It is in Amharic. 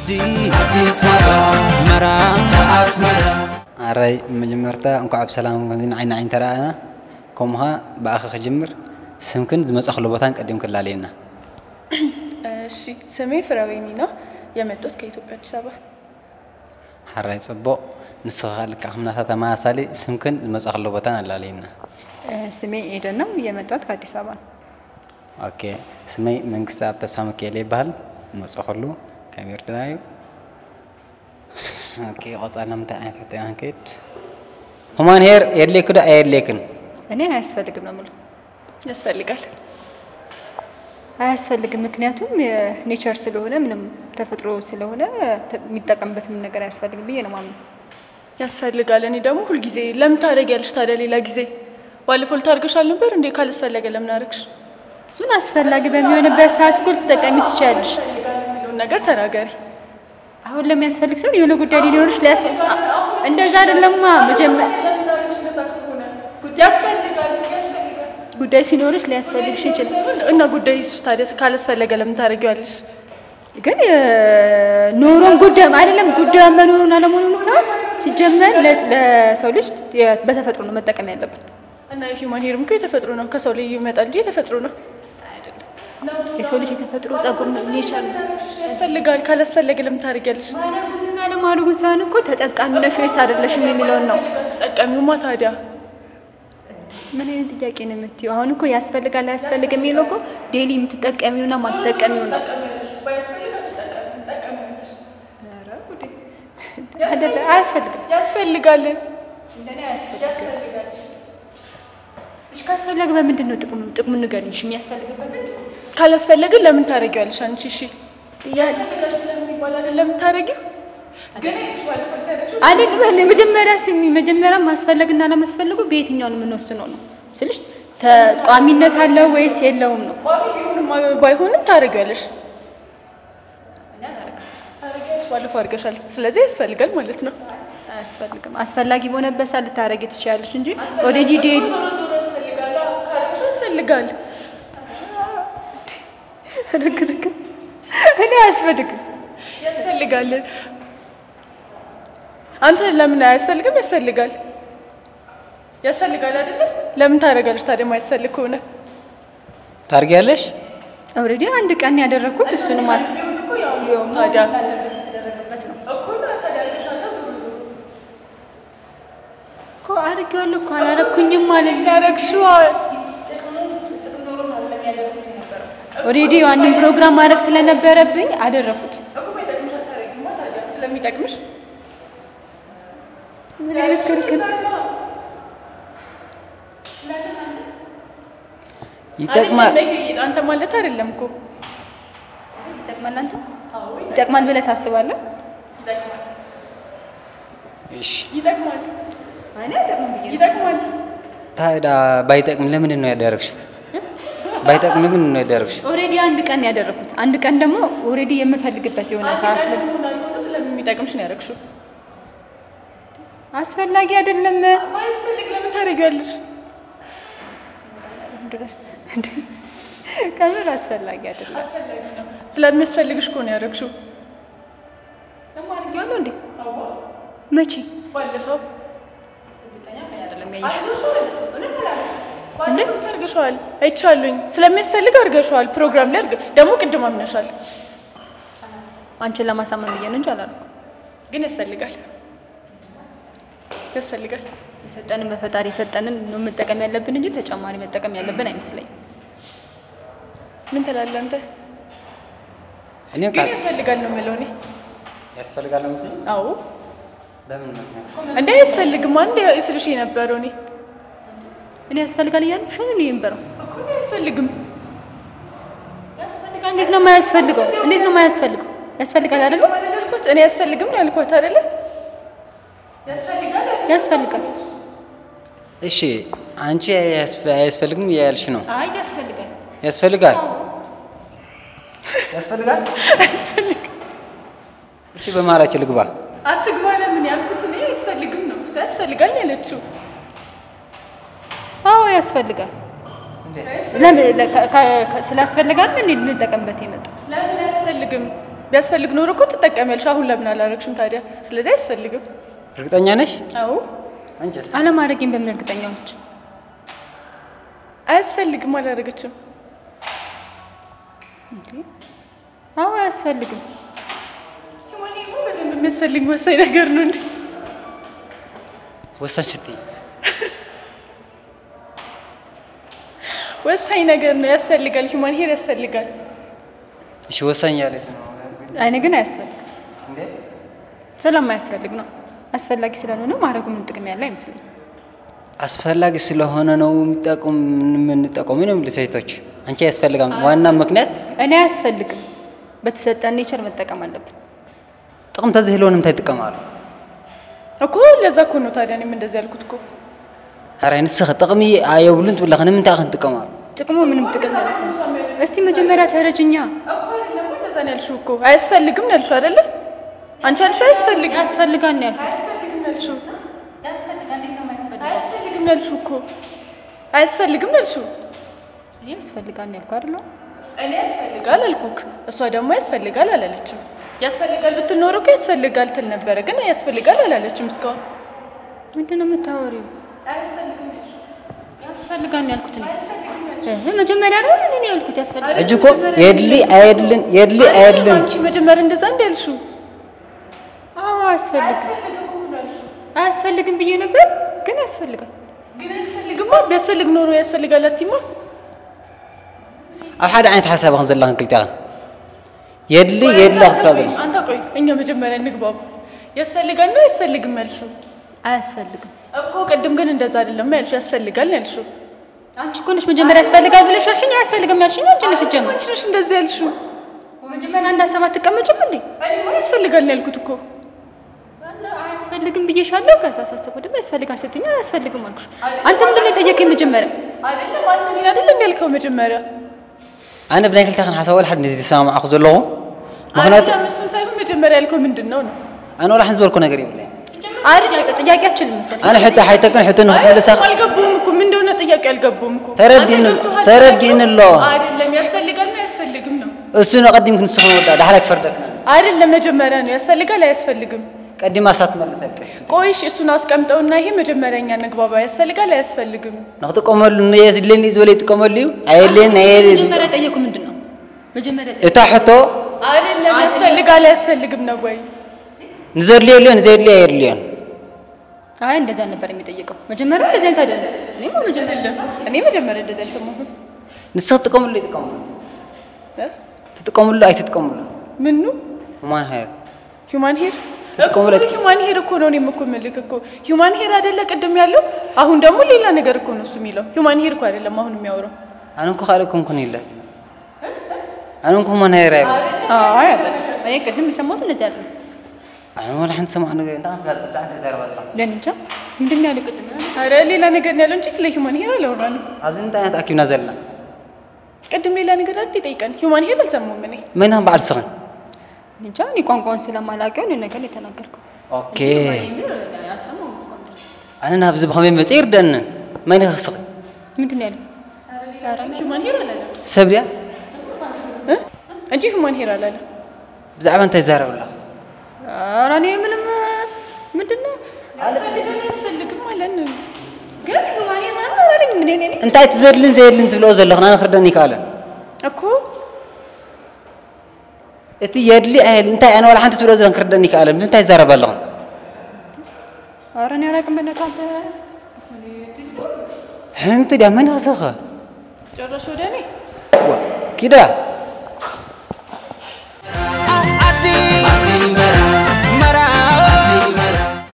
አዲስ አበባ መራ አስመራ። ኣራይ መጀመርታ እንኳዕ ብሰላም ከምዚ ንዓይኒ ዓይን ተረኣና። ከምኡኻ ብኣኸ ክጅምር፣ ስምክን ዝመፀኽሉ ቦታን ቀዲም ክላለየና። እሺ፣ ስሜ ፍረወይኒ ነው። የመጣሁት ከኢትዮጵያ አዲስ አበባ። ሓራይ ፅቡቕ። ንስኻ ልክዕ ከምናታ ተመሳሳሊ ስምክን ዝመፀኽሉ ቦታን ኣላለየና። ስሜ ኤደን ነው። የመጣሁት ከአዲስ አበባ ነው። Okay፣ ስመይ መንግስቲ ኣብ ተስፋ ሚካኤል ይበሃል። ዝመፀኸሉ ካብ ኤርትራ እዩ። Okay፣ ቆፃልና ምንታይ ዓይነት ሕቶ ኢና ክንከይድ? Human hair የድልየክ ዶ ኣየድልየክን? እኔ አያስፈልግም ነው የምለው። ያስፈልጋል። አያስፈልግም፣ ምክንያቱም nature ስለሆነ፣ ምንም ተፈጥሮ ስለሆነ የሚጠቀምበት ምን ነገር አያስፈልግም ብዬ ነው የማምነው። ያስፈልጋል። እኔ ደግሞ ሁልጊዜ ለምን ታደርጊያለሽ ታዲያ? ሌላ ጊዜ ባለፈው ልታደርገሽ አልነበር እንዴ? ካላስፈለገ ለምን አደረግሽ? እሱን አስፈላጊ በሚሆንበት ሰዓት እኮ ልትጠቀሚ ትችያለሽ። ያስፈልጋል የሚለውን ነገር ተናገሪ። አሁን ለሚያስፈልግ ሰው የሆነ ጉዳይ ሊኖርሽ እንደዛ አይደለማ። መጀመር ለምን አደረግሽ እንደዛ ከሆነ? ያስፈልጋል፣ ያስፈልጋል። ጉዳይ ሲኖርሽ ሊያስፈልግሽ ይችላል። እና ጉዳይ ታዲያ ካላስፈለገ ለምን ታደርጊዋለሽ? ግን ኖሮም ጉዳይ አይደለም፣ ጉዳዩ መኖሩን አለመኖሩን ሳይሆን ሲጀመር ለሰው ልጅ በተፈጥሮ ነው መጠቀም ያለብን። እና የ human hair ም እኮ የተፈጥሮ ነው። ከሰው ላይ ይመጣል እንጂ የተፈጥሮ ነው። የሰው ልጅ የተፈጥሮ ጸጉር ነው፣ nature ነው። ያስፈልጋል። ካላስፈለገ ለምን ታደርጊያለሽ? ማድረጉንና አለማድረጉን ሳይሆን እኮ ተጠቃሚ ነሽ ወይስ አይደለሽም የሚለውን ነው። ተጠቃሚውማ ታዲያ። ምን አይነት ጥያቄ ነው የምትይው? አሁን እኮ ያስፈልጋል አያስፈልግም የሚለው እኮ daily የምትጠቀሚውና ማትጠቀሚው ነው። አይደለ? አያስፈልግም። ያስፈልጋል። እንደኔ አያስፈልግም። እሺ፣ ካስፈለገ በምንድን ነው ጥቅሙ? ጥቅሙን ንገሪኝ። እሺ፣ የሚያስፈልግበትን ጥቅም። ካላስፈለገ ለምን ታደርጊዋለሽ አንቺ? እሺ፣ ያስፈልጋል ስለሚባል አይደል ለምን ታደርጊው? ግን ይኸውልሽ ባለፈው ታደርጊው አይደል መጀመሪያ ስሚ፣ መጀመሪያ ማስፈለግና አለማስፈለጉ በየትኛው ነው የምንወስነው ነው ስልሽ፣ ቋሚነት አለው ወይስ የለውም ነው። ቋሚ ቢሆንም ባይሆንም ታደርጊዋለሽ። ታደርጊዋለሽ። ባለፈው አድርገሻል። ስለዚህ ያስፈልጋል ማለት ነው። አያስፈልግም። አስፈላጊ በሆነበት ሰዓት ልታደርጊ ትችያለሽ እንጂ already daily ዞሮ ዞሮ ያስፈልጋል። ካደረግሽው ያስፈልጋል። እኔ አያስፈልግም። ያስፈልጋል። አንተ ለምን አያስፈልግም? ያስፈልጋል። ያስፈልጋል አይደለ? ለምን ታደርጋለሽ ታዲያ የማያስፈልግ ከሆነ? ታርጊያለሽ? Already አንድ ቀን ያደረግኩት እሱንም ታዲያ የተደረገበት ነው። እኮ ነው ታዲያ አድርገሻል። ዞሮ ዞሮ እኮ አድርጌዋለሁ እኮ፣ አላረኩኝም ማለት ነው። ያደረግሽው። Already ያንን ፕሮግራም ማድረግ ስለነበረብኝ አደረኩት። እኮ ባይጠቅምሽ አታደርጊማ ታዲያ፣ ስለሚጠቅምሽ። ምን አይነት ክርክር! ይጠቅማል። አይደለም፣ አንተ ማለት አይደለም እኮ። ይጠቅማል። አንተ ይጠቅማል ብለህ ታስባለህ? ይጠቅማል። እሺ። ይጠቅማል። እኔ አይጠቅምም ብዬ ነው። ይጠቅማል። ታዲያ ባይጠቅም ለምንድን ነው ያደረግሽው? ባይጠቅም ለምንድን ነው ያደረግሽው? Already አንድ ቀን ያደረኩት፣ አንድ ቀን ደግሞ already የምፈልግበት የሆነ ሰዓት ላይ ስለሚጠቅምሽ ነው ያደረግሽው። አስፈላጊ አይደለም። ባያስፈልግ ለምን ታደርጊዋለሽ? ድረስ ከምር አስፈላጊ አይደለም። አስፈላጊ ነው። ስለሚያስፈልግሽ እኮ ነው ያደረግሽው። ደግሞ አድርጌዋለሁ እንዴ? መቼ? ባለፈው። አይደለም ያየሽው። ባለፈው አድርገሽዋል። አይቻሉኝ። ስለሚያስፈልግ አድርገሽዋል። ፕሮግራም ላይ አድርገ ደግሞ ቅድም አምነሻል። አንቺን ለማሳመን ብዬ ነው እንጂ አላደረኩም። ግን ያስፈልጋል፣ ያስፈልጋል። የሰጠንን፣ በፈጣሪ የሰጠንን ነው መጠቀም ያለብን እንጂ ተጨማሪ መጠቀም ያለብን አይመስለኝም። ምን ትላለህ አንተ? እኔ ግን ያስፈልጋል ነው የምለው እኔ። ያስፈልጋል ነው የምትይኝ? አዎ። በምን ምክንያት? እንዴ አያስፈልግም አንዴ ስልሽ የነበረው እኔ። እኔ ያስፈልጋል እያልኩሽ ነው የነበረው። እኮ እኔ አያስፈልግም። ያስፈልጋል። እንዴት ነው የማያስፈልገው? እንዴት ነው የማያስፈልገው? ያስፈልጋል አይደል? አይደል ያልኳት? እኔ አያስፈልግም ነው ያልኳት አይደለ? ያስፈልጋል አይደል? ያስፈልጋል። እሺ፣ አንቺ አያስፈልግም እያልሽ ነው። አይ፣ ያስፈልጋል። ያስፈልጋል፣ ያስፈልጋል። አያስፈልግም። እሺ፣ በመሀላችሁ ልግባ። አትግባ። ለምን ያልኩት እኔ አያስፈልግም ነው። እሱ ያስፈልጋል ነው ያለችው። አዎ፣ ያስፈልጋል። ለምን ስላስፈልጋል እንዴ እንጠቀምበት የመጣው? ለምን አያስፈልግም? ቢያስፈልግ ኖሮ እኮ ትጠቀሚያለሽ። አሁን ለምን አላረግሽም ታዲያ? ስለዚህ አያስፈልግም። እርግጠኛ ነሽ? አዎ። አንቺስ? አለማድረጌን በምን እርግጠኛ ሆነች? አያስፈልግም፣ አላረገችም። እንዴ? አዎ አያስፈልግም። Human hair በደንብ የሚያስፈልግ ወሳኝ ነገር ነው እንዴ? ወሳኝ ስትይ ወሳኝ ነገር ነው፣ ያስፈልጋል። Human hair ያስፈልጋል። እሺ ወሳኝ ያለች ነው። እኔ ግን አያስፈልግም። እንዴ? ስለማያስፈልግ ነው። አስፈላጊ ስላልሆነ ማድረጉ ምን ጥቅም ያለው አይመስለኝም። አስፈላጊ ስለሆነ ነው የሚጠቁም የምንጠቀመው ነው የሚሉ ሴቶች። አንቺ ያስፈልጋል ዋና ምክንያት እኔ አያስፈልግም። በተሰጠን nature መጠቀም አለብን። ጥቅም ተዝህለውን እንታይ ትጥቀማሉ? እኮ ለዛ እኮ ነው ታዲያ እኔም እንደዚህ ያልኩት እኮ። ኧረ ንስኺ ጥቅሚ የብሉን ትብለኽ ንምንታይ ክንጥቀማሉ? ጥቅሙ ምንም ጥቅም የለውም። እስቲ መጀመሪያ ተረጅኛ። እኮ አይደለም እንደዛ ነው ያልሽው እኮ። አያስፈልግም ነው ያልሽው አይደለ? አንቺ ያልሽው አያስፈልግም። ያስፈልጋል ነው ያልኩት። አያስፈልግም ነው ያልሽው። ያስፈልጋል። እንዴት ነው የማያስፈልገው? አያስፈልግም ነው ያልሽው እኮ። አያስፈልግም ነው ያልሽው። እኔ ያስፈልጋል ነው ያልኩት አይደል? እኔ ያስፈልጋል አልኩክ፣ እሷ ደግሞ ያስፈልጋል አላለችም። ያስፈልጋል ብትል ኖሮ እኮ ያስፈልጋል ትል ነበረ፣ ግን ያስፈልጋል አላለችም እስካሁን። ምንድን ነው የምታወሪው? አያስፈልግም ነው ያልሽው። ያስፈልጋል ነው ያልኩት እኔ። መጀመሪያ ነው እኔ ነው ያልኩት ያስፈልጋል። እጅ እኮ የድሊ አየድልን የድሊ አየድልን። አንቺ መጀመሪያ እንደዛ እንደ ያልሽው። አዎ አያስፈልግም። አያስፈልግም ብዬ ነበር፣ ግን ያስፈልጋል። ግን አያስፈልግማ። ቢያስፈልግ ኖሮ ያስፈልጋል አትይማ። ኣብ ሓደ ዓይነት ሓሳብ ኽን ዘለኽን ክልቲኣኽን የድሊ የድሊ ክትብላ ዘለኽን። አንተ ቆይ እኛ መጀመሪያ እንግባቡ። ያስፈልጋል ነው አያስፈልግም ያልሽው? አያስፈልግም እኮ ቅድም ግን እንደዛ አይደለም ያልሽው፣ ያስፈልጋል ነው ያልሽው። አንቺ እኮ ነሽ መጀመሪያ ያስፈልጋል ብለሽ ያልሽኝ፣ አያስፈልግም ያልሽኝ አንቺ ነሽ። ሲጀመር አንቺ ነሽ እንደዚህ ያልሽው። መጀመሪያ አንድ ሀሳብ አትቀመጭም እንዴ? እኔማ ያስፈልጋል ነው ያልኩት እኮ። አያስፈልግም ብዬሻለሁ። ከዛ ሳስበው ደግሞ ያስፈልጋል ስትይኝ አያስፈልግም አልኩሽ። አንተ ምንድን ነው የጠየከኝ መጀመሪያ? አይደለም አንተ እኔን አይደል እንደ ያልከው መጀመሪያ። ኣነ ብናይ ክልቲኣኽን ሓሳብ ወላ ሓደ ነዚ ዝሰማማዕኹ ዘለኹ ምክንያቱ አይደለም እሱን ሳይሆን መጀመሪያ ያልከው ምንድን ነው ነው? ኣነ ወላ ሓንቲ ዝበልኩ ነገር የብለይን። ጥያቄያችንን መሰለኝ። ኣነ ሕቶ ሓይተክን ሕቶ ንክትምልሳ አልገቡም እኮ ምን እንደሆነ ጥያቄ አልገቡም እኮ። ተረዲእኒ ኣሎ። አይደለም ያስፈልጋል ነው አያስፈልግም ነው? እሱ ነው ቀዲምክ ንስኹ ወዳ ዳሕላይ ክፈርደክና። አይደለም መጀመሪያ ነው ያስፈልጋል አያስፈልግም። ቀዲማ እሳ ትመልሰልክ። ቆይ እሺ እሱን አስቀምጠውና ይሄ መጀመሪያ እኛ እንግባባ። ያስፈልጋል አያስፈልግም? ንክጥቀመሉ የድልየኒ ዝበለ ይጥቀመሉ እዩ፣ ኣየድልየኒ ኣየድልየኒ። መጀመሪያ ጠየቁ ምንድን ነው መጀመሪያ? እታ ሕቶ አይደለም ያስፈልጋል አያስፈልግም ነው ወይ? ንዘድልዮ የድልዮ ንዘየድልዮ ኣየድልዮን። አይ እንደዛ ነበር የሚጠየቀው መጀመሪያ። እንደዚህ አይነት አይደለም። እኔማ መጀመሪያ እኔ መጀመሪያ እንደዚህ አልሰማሁም። ንስኺ ትጥቀምሉ ይጥቀምሉ ትጥቀምሉ ኣይትጥቀምሉ? ምኑ? Human hair። Human hair ትጥቀምሉ? Human hair እኮ ነው። እኔም እኮ የምልክ እኮ human hair አይደለ ቅድም ያለው? አሁን ደግሞ ሌላ ነገር እኮ ነው እሱ የሚለው። Human hair እኮ አይደለም አሁን የሚያወራው። ኣነ እኮ ካልእ ኮንኩን የለ ኣነ እኮ human hair ኣይብል። አይ እኔ ቅድም የሰማሁት እንደዚህ አይደለም። ኣነ ወላ ሓንቲ ሰማዕ ነገር እንታይ ተዛረባ ዘለኻ? ለኔ እንጃ ምንድን ነው ያለው ቅድም? ኧረ ሌላ ነገር ነው ያለው እንጂ ስለ human hair አላወራንም። ኣብዚ እንታይ ዓይነት ኣኪብና ዘለና? ቅድም ሌላ ነገር አይደል ይጠይቀን? Human hair አልሰማሁም እኔ። መን ከም በዓል ስኽን? እንጃ እኔ ቋንቋውን ስለማላውቀው ነው ነገር የተናገርከው። Okay ኣነ ናብዚ ብኸመይ መፅእ ይርደአንን። መን ክስኺ? ምንድን ነው ያለው? Human hair አላለም ሰብ ድያ እንጂ human hair አላለም። ብዛዕባ እንታይ ትዛረብ ኣለኻ? ኧረ እኔ ምንም ምንድን ነው ያስፈልጋል አያስፈልግም አለን። ግን human hair ምናምን አላለኝም። እኔ እኔ እንታይ ትዘድልን ዘየድልን ትብልኦ ዘለኽን ኣነ ክርደአኒ ይከኣለን እኮ። እቲ የድሊ ኣየድሊ እንታይ ኣነ ዋላ ሓንቲ ትብልኦ ዘለኽን ክርደአኒ ይከኣለን። ብምንታይ ትዛረብ ኣለኽን? ኧረ እኔ አላውቅም። በእናትህ አንተ ሕምቲ ድያ መን ክስኸ? ጨረሽ ወደ እኔ ኪዳ